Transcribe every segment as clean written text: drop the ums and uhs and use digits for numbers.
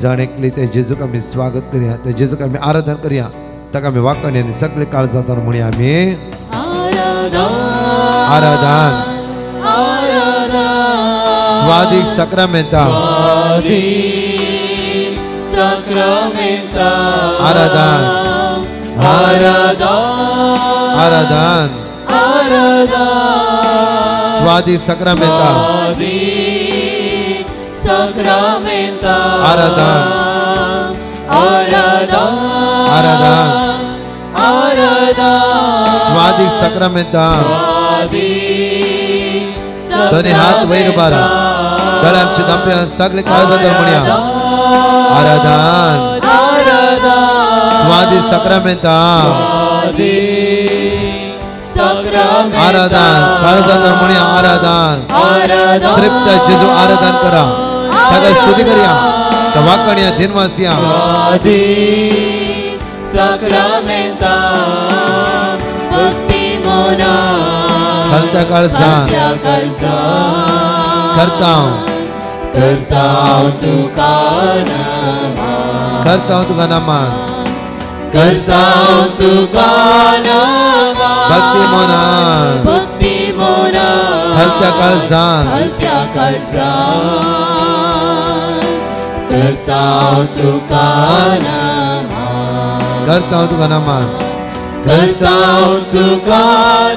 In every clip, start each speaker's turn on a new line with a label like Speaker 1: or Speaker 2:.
Speaker 1: जण एकली ते जेजूक आमी स्वागत करया, ते जेजूक आमी आराधन करया, ताका आमी वाकणी आनी सगळे काळजांत म्हणया आमी आराधन स्वादीक साक्रामेंता आराधन आराधन स्वादीक साक्रामेंता आराधन आराधन स्वादीक साक्रामेंता। दोन्ही हात वयर उबारा, गळ्यांचे दांप्या सगळे काळजांत म्हणया आराधन स्वादीक साक्रामेंता आराधन काळजांत म्हणया आराधन। श्रेष्ठ जेजू आराधन करा, ताका स्तुती करया, वाकणया दिनवासिया खलत्या काळजान करताव करताव तुका नमन करताव तुका नमन करताव तुका नमन भक्ती मोनान
Speaker 2: भक्ती मोनान
Speaker 1: खलत्या काळजान
Speaker 2: खलत्या काळजान करताव तुका नमन
Speaker 1: करताव तुका नमन
Speaker 2: करताव तुका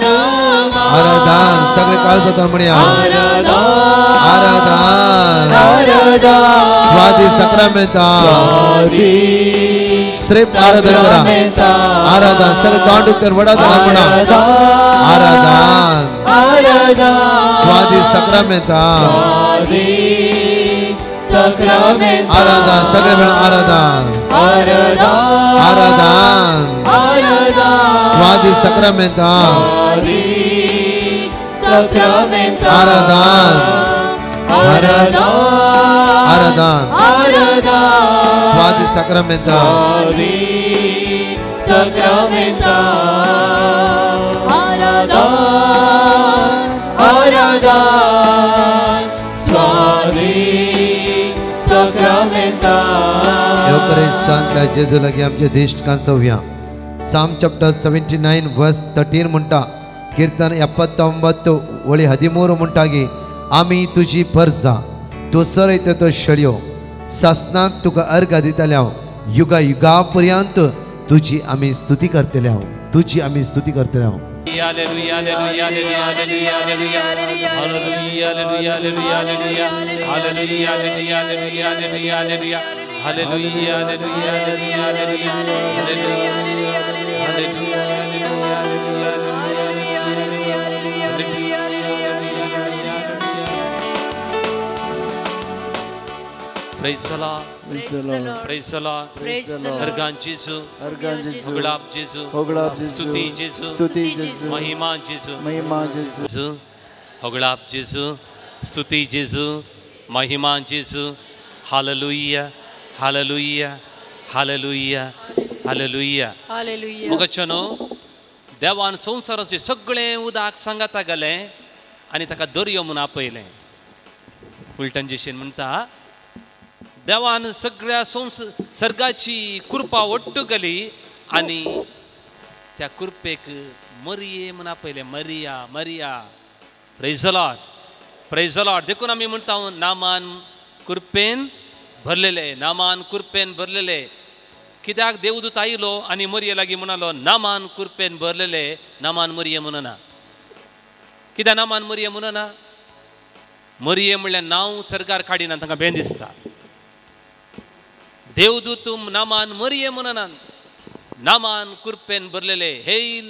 Speaker 2: नमन
Speaker 1: आराधन सगळे काळजांत म्हणया आराधन स्वादी साक्रामेंता श्रेष्ठ आराधन करा आराधन सगळे तोंड उक्तें व्हडा म्हणा आराधन स्वादी साक्रामेंता आराधन सगळे म्हणा आराधन आराधन स्वादी साक्रामेंता आराधन आराधन स्वादी साक्रामेंता योकरिस्तांतल्या जेजू लागीं आमचे दिश्ट कांसोवया। साम चॅप्टर 79 वर्स 13 म्हणटा, कीर्तन 79 वळी 13 म्हणटा की आमी तुजी परजा, तूं सरयता त्यो शेळयो सासनाक तुका अर्घा दितले हांव, युगा युगा पर्यंत तुजी आमी स्तुती करतले हांव, तुजी आमी स्तुती करतले हांव।
Speaker 3: Praise the Lord.
Speaker 4: Praise the Lord.
Speaker 3: Praise the Lord.
Speaker 4: Praise the Lord.
Speaker 3: Organ जेजू,
Speaker 4: अर्गान जेजू,
Speaker 3: होगळाप जेजू,
Speaker 4: होगळाप जेजू,
Speaker 3: स्तुती जेजू,
Speaker 4: स्तुती जेजू,
Speaker 3: महिमा जेजू,
Speaker 4: महिमा जेजू,
Speaker 3: होगळाप जेजू, स्तुती जेजू, महिमा जेजू. Hallelujah, hallelujah, hallelujah, hallelujah,
Speaker 5: hallelujah.
Speaker 3: मोगाचेनो, देवान संवसाराचें सगळें उदक सांगाता गेलें आनी ताका दर्यो म्हूण आपयलें. फुलटन जेशीन म्हणटा, देवान सगळ्या सर्गाची कृपा ಒಟ್ಟು गेली आनी त्या कृपेक मरिये म्हूण आपयलें. Maria, Maria. Praise the Lord, praise the Lord. देखून आमी म्हणटा नामान कृपेन भरलेले, नामान कृपेन भरलेले. कित्याक देवदूत आयलो आनी मरिये लागीं म्हणालो नामान कृपेन भरलेले. नामान मरिये म्हणना. कित्याक नामान मरिये म्हणना? मरिये म्हणल्यार नांव सरकार काडिना, तांकां बें दिसता. देवदूत नामान मरिये म्हणना, नामान कृपेन भरलेले. Hail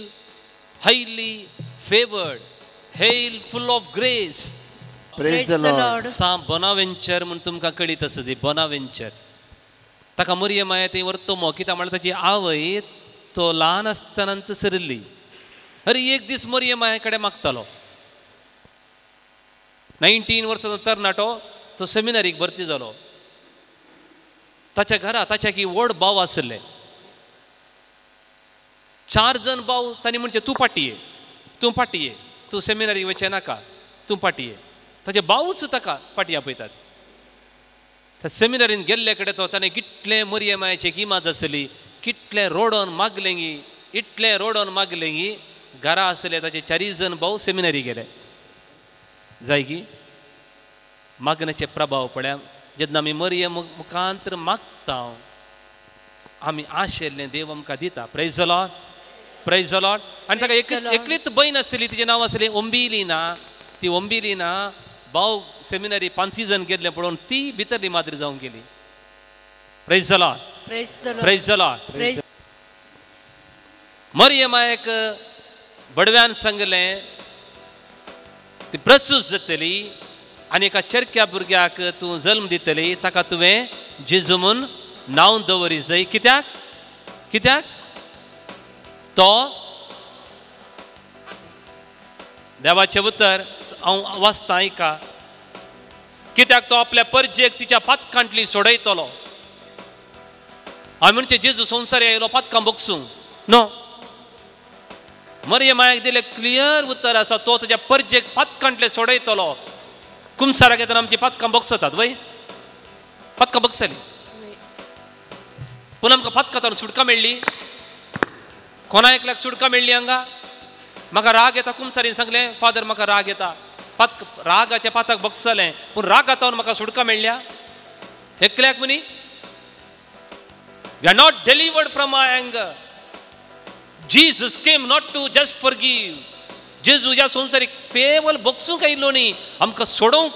Speaker 3: highly favoured, hail full of grace.
Speaker 4: Praise the Lord.
Speaker 3: Saint Bonaventure म्हूण तुमकां कळीत आसा ती बोनावेंचर. ताका मरिये माया थंय वर्तमो कित्याक म्हणल्यार ताची आवय तो ल्हान आसतनाच सरिल्ली. अरे एक दीस मरिये माया कडेन मागतालो. 19 वर्सांचो तरणाटो तो सेमिनारीक भरती जालो. ताच्या घरा ताच्या की व्हड भाव आसले, 4 जण भाव. तांणी म्हणचे तूं फाटी ये, तूं फाटी ये, तूं सेमिनारीक वचें नाका, तूं फाटी ये. ताचे भावूच ताका फाटी आपयतात. त्या सेमिनारीन गेल्ले कडेन तो ताणें कितलें मरियमायची किमाज आसली, कितलें रोडोन मागलें, इतलें रोडोन मागलें. घरा आसले ताचे चारीय जण भाव सेमिनरी गेले. जाय की मागण्याचे प्रभाव पळया. जेन्ना आमी मरियम मुखांतर मागता आमी आशिल्लें देव आमकां दिता. Praise the Lord, praise the Lord. आनी ताका एकलीच भयण आसली, तिचें नांव आसलें ओंबिलिना. ती ओंबिलिना भाव सेमिनरी पांचय जण गेल्ले पळोवन ती भितरली माद्री जावंक गेली. Praise the Lord, praise the Lord. मरियमायक बडव्यान सांगलें ती प्रसूस जातली आनी एका चरक्या भुरग्याक तूं जल्म दितली, ताका तुवें जेजू म्हूण नांव दवरी जाय. कित्याक? कित्याक? तो देवाचें उतर हांव वाचतां आयका. कित्याक तो आपल्या परजेक तिच्या पातकांतली सोडयतलो. हांवें म्हणचें जेजू संवसार आयलो पातकां भोगसूंक नो. मरियमायक दिलें क्लियर उतर आसा, तो तुज्या परजेक पातकांतले सोडयतलो. कुमसाराक येतना आमची पातकां भोगसतात वय, पातकां भोगसली पूण आमकां पातकां सुटका मेळ्ळी. कोणा एकल्याक सुटका मेळ्ळी हांगा? म्हाका राग येता, कुमसारीन सांगलें फादर म्हाका राग येता, पातक रागाच्या पातक भोगसलें पूण रागातावन म्हाका सुटका मेळ्ळ्या एकल्याक मुनी? We are not delivered from our anger. Jesus came not to just forgive. जेजू ह्या संवसारीक केवल भोगसूंक आयिल्लो न्ही, आमकां सोडोवंक,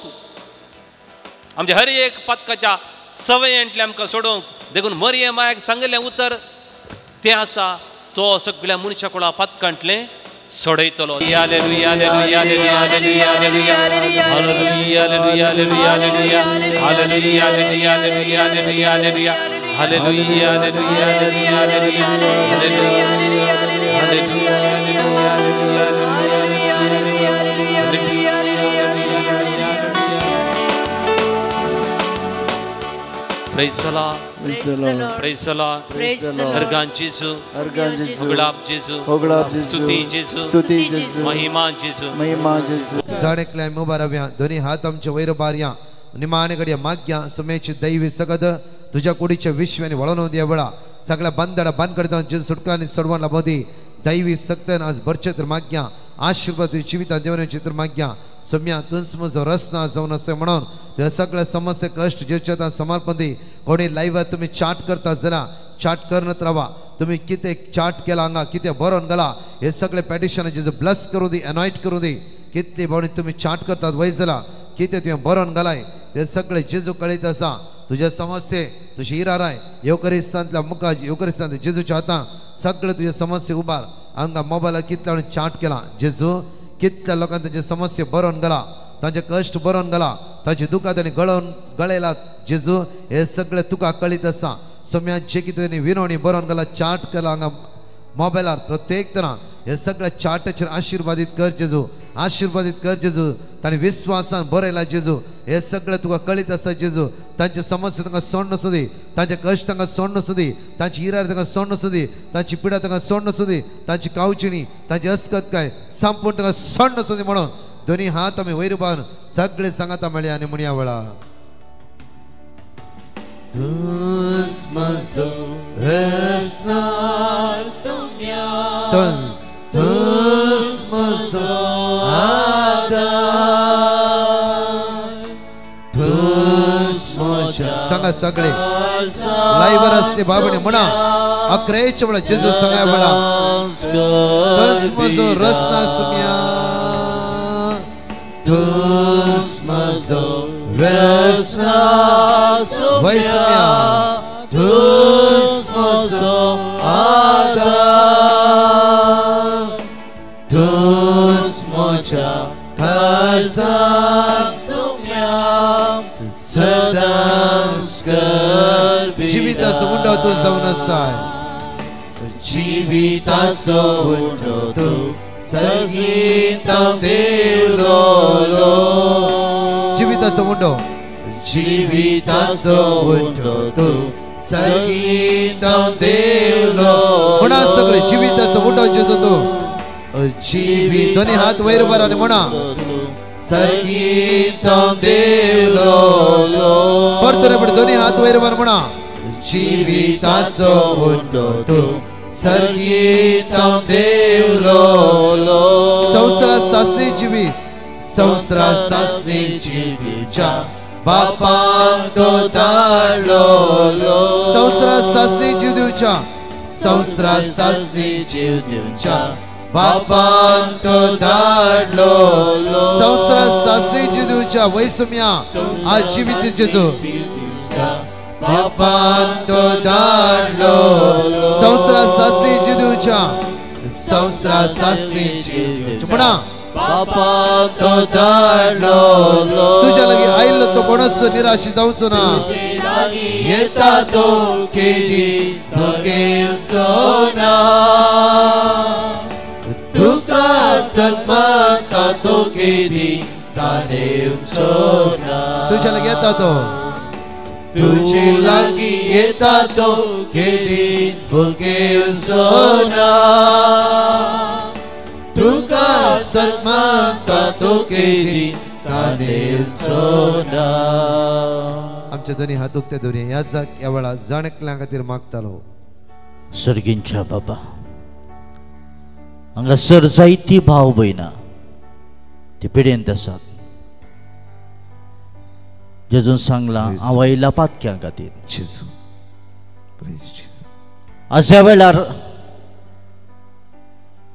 Speaker 3: आमच्या हर एक पातकाच्या सवयांतलें आमकां सोडोवंक. देखून मरियमायक सांगिल्लें उतर तें आसा, तो सगळ्या मनशा कुळा पातकांतलें सोडयतलो. Hallelujah, hallelujah, hallelujah, hallelujah, hallelujah, hallelujah, hallelujah, hallelujah, hallelujah, hallelujah, hallelujah, hallelujah, hallelujah, hallelujah, hallelujah, hallelujah, hallelujah. Praise the Lord.
Speaker 4: Praise the Lord.
Speaker 3: Praise the Lord.
Speaker 4: Praise the Lord.
Speaker 3: Organ जेजू,
Speaker 4: अर्गान जेजू,
Speaker 3: होगळाप जेजू,
Speaker 4: होगळाप जेजू,
Speaker 3: स्तुती जेजू,
Speaker 4: स्तुती जेजू,
Speaker 3: महिमा जेजू,
Speaker 4: महिमा जेजू.
Speaker 1: जण एकल्या मुबारव्या दोन्ही हात आमचे वयर बारया निमाणे घडये माग्या सुमेची दैवी सगद तुझ्या कुडीच्या विश्वाने वळून द्या वेळा सगळ्या बंदडा बंद करता जेजू सुटका आणि सोडवण लाभोदी दैवी सक्तन आज भरचे तर माग्या आशीर्वाद तुझ्या जिवितान देवने चित्र माग्या सम्या तुंस म्हजो रसना जावन असें म्हणून त्या सगळ्या समस्या कश्ट जेच्या समर्पण दी. कोणी लायव्हार तुमी चाट करता जाल्यार चाट करत रावा. तुम्ही कितें चाट केला हांगा कितें बरोवन घाला हे सगळे पेटिशन जेजू ब्लस करूं दी, एनॉयट करूं दी. कितले भावणी तुमी चाट करतात वय जाल्यार कितें तुवें बरोवन घालाय ते सगळे जेजू कळीत आसा. तुज्या समस्ये तुजी इराराय येवकरिस्तांतल्या मुखार येवकरिस्तांत जेजूच्या हातान सगळे तुजे समस्ये उबार. हांगा मोबायलार कितल्या जाणांनी चाट केला जेजू, कितल्या लोकांनी तांचे समस्ये बरोवन घाला, तांचे कश्ट बरोवन घाला, तांची दुखां तांणी गळोवन गळयला जेजू, हे सगळे तुका कळीत आसा. सम्या जे कितें तांणी विनवणी बरोवन घाला चाट केला हांगा मोबायलार प्रत्येक तरा हे सगळ्या चाटाचेर आशिर्वादीत कर जेजू, आशिर्वादीत कर जेजू. तांणी विस्वासान बरयला जेजू, हे सगळें तुका कळीत आसा जेजू. तांचे समस्या तांकां सोड नासूं दी, तांचे कश्ट तांकां सोड नासूं दी, तांची इरार तांकां सोड नासूं दी, तांची पिडा तांकां सोड नासूं दी, तांची कावचिणी तांची अस्कतकाय संपूर्ण तांकां सोड नासूं दी म्हणून दोन्ही हात आमी वयर बांदून सगळे सांगाता मेळया आनी म्हणया वेळा तूंच म्हजो रसना तूंच म्हजो आदार तूंच म्हज्या. सांगा सगळे लायव्हर आसले बाबणे म्हणा अकरेच वेळा जेजू सांगा वेळा तूंच म्हजो रसना सुम्या तूंच म्हजो रसना वैसम्या तूंच म्हजो आदार तूंच म्हज्या खासा सदांच कर. जिविताचो उंडो तूं जावन आसाय, जिविताचो उंडो तूं संगीता देवलो. जिविताचो उंडो, जिविताचो उंडो तूं संगीता देवलो. म्हणा सगळे जिविताचो उंडो जेजू तूं जीवित. दोन्ही हात वयर वर आनी म्हणा सर्गीत देवलो परतून पण दोन्ही हात वयर वर म्हणा जिविताचो उंडो तूं सर्गीत देवलो संवसारा सासणी जिवीत संवसारा सासणी जिवीच्या बापान तो धाडलो संवसारा सासणी जीव दिवच्या संवसारा सासणी जीव दिवच्या बापान तो धाडलो संवसारा सासणी जीव दिवच्या वैसुम्या आज जिवीत जेजू बापान तो धाडलो संवसारा सासणी जीव दिवच्या संवसारा सासणी जीव दिवच्या म्हणा बापान तो धाडलो तुझ्या लागी आयिल्लो तो कोणच निराशी जावचो ना येता तो केदी भोगेवचो ना तुका सन्मानता तो केदी तानेवचो ना तुझ्या लागी येता तो तुझे लागी येता तो केदीच भोगेवचो ना तुका सन्मानता तो केदीच तानेवचो ना. आमचे दोन्ही हात उक्ते दवरुया ह्या जाग ह्या वेळार जाण एकल्या खातीर मागतालो.
Speaker 5: सर्गींच्या बाबा हांगासर जायती भाव भयणां ती पिडेंत आसात. जेजून सांगलां हांव आयला पातक्यां खातीर. आज ह्या वेळार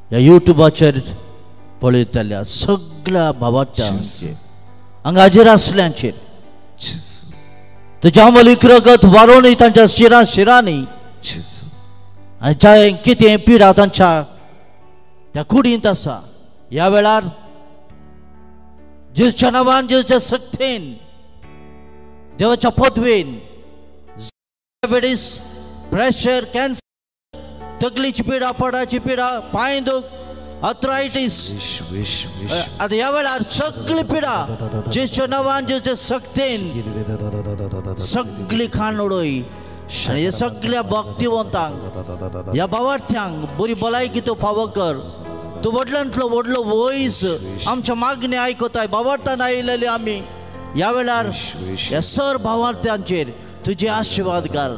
Speaker 5: ह्या युट्यूबाचेर पळयतल्या सगळ्या भावार्थ्यांचेर हांगा हाजीर आसल्यांचेर तुज्या अमलीक रगत वारोवणी तांच्या शिरां शिरांनी आनी ज्या कितें पिडा तांच्या त्या कुडींत आसा ह्या वेळार जेजूच्या नांवान जेजूच्या शक्तीन देवाच्या पदवेन डायबिटीस प्रेशर कॅन्सर तकलीची पिडा पोटाची पिडा पांय दूख आर्थरायटीस आतां ह्या वेळार सगळी पिडा जेजूच्या नांवान जेजूच्या शक्तीन सगळी खाण उडय आनी हे सगळ्या भक्तिवंतांक ह्या भावार्थ्यांक बरी भलायकी तूं फावो कर. तूं व्हडल्यांतलो व्हडलो वयस आमच्या मागणी आयकताय. भावार्थान आयिल्ले आमी ह्या वेळार ह्या सर भावार्थ्यांचेर तुजे आशिर्वाद घाल.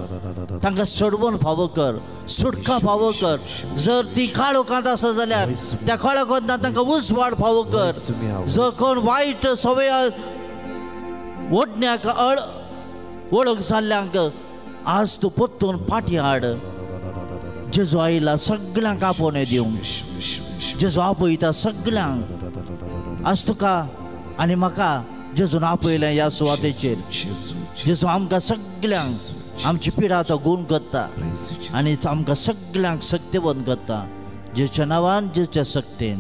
Speaker 5: तांकां सोडवून फावो कर, सुटका फावो कर. जर ती काळोखांत आसा जाल्यार त्या काळोखांत तांकां उजवाड फावो कर. जर कोण वायट सवय ओडण्याक वळख जाल्ल्यांक आज तूं परतून फाटीं हाड. जेजू आयला सगळ्यांक आपोवणें दिवंक, जेजू आपयता सगळ्यांक. आज तुका आनी म्हाका जेजून आपयलें ह्या सुवातेचेर. जेजू आमकां सगळ्यांक आमची पिडा तो गूण करता आनी आमकां सगळ्यांक शक्तिवंत करता. जेजूच्या नांवान जेजूच्या शक्तीन.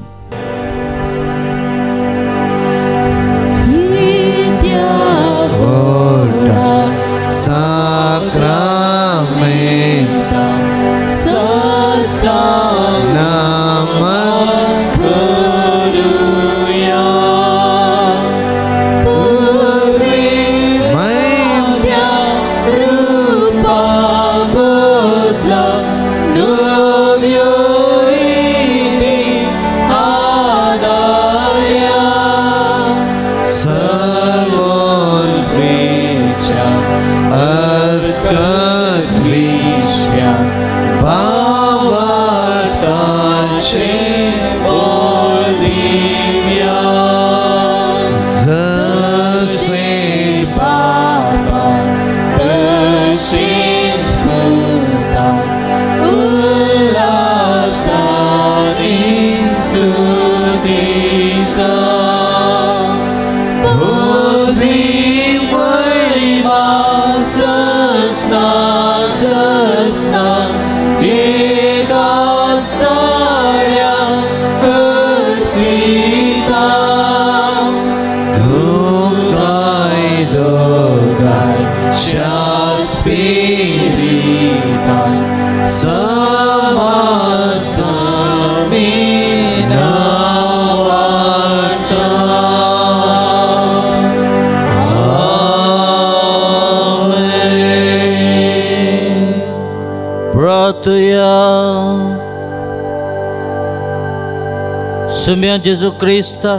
Speaker 5: सुम्या जेजू क्रिस्ता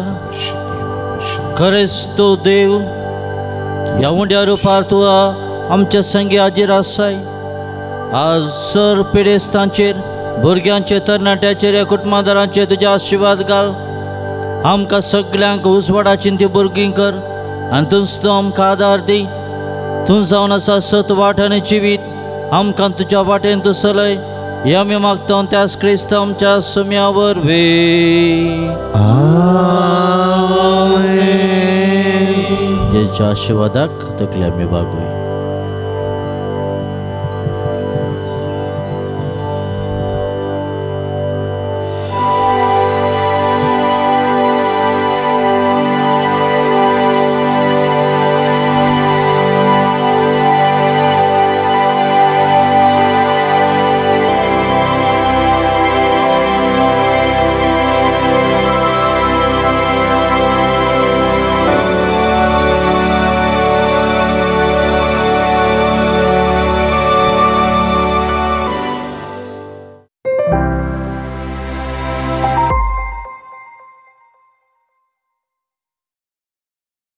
Speaker 5: खरेंच तूं देव ह्या उंड्या रुपार तूं आमच्या संगी हाजीर आसाय. आज सर पिडेस्तांचेर, भुरग्यांचेर, तरणाट्याचेर, ह्या कुटुंबादारांचेर तुजे आशिर्वाद घाल. आमकां सगल्यांक उजवाडाची ती भुरगीं कर आनी तूंच तूं आमकां आदार दी. तूं जावन आसा सत वाट आनी जिवीत, आमकां तुज्या वाटेन तूं चलय. हे आमी मागता त्याच क्रिस्त आमच्या सुम्या वरवीं. जेच्या आशिर्वादाक तकली आमी बागोय.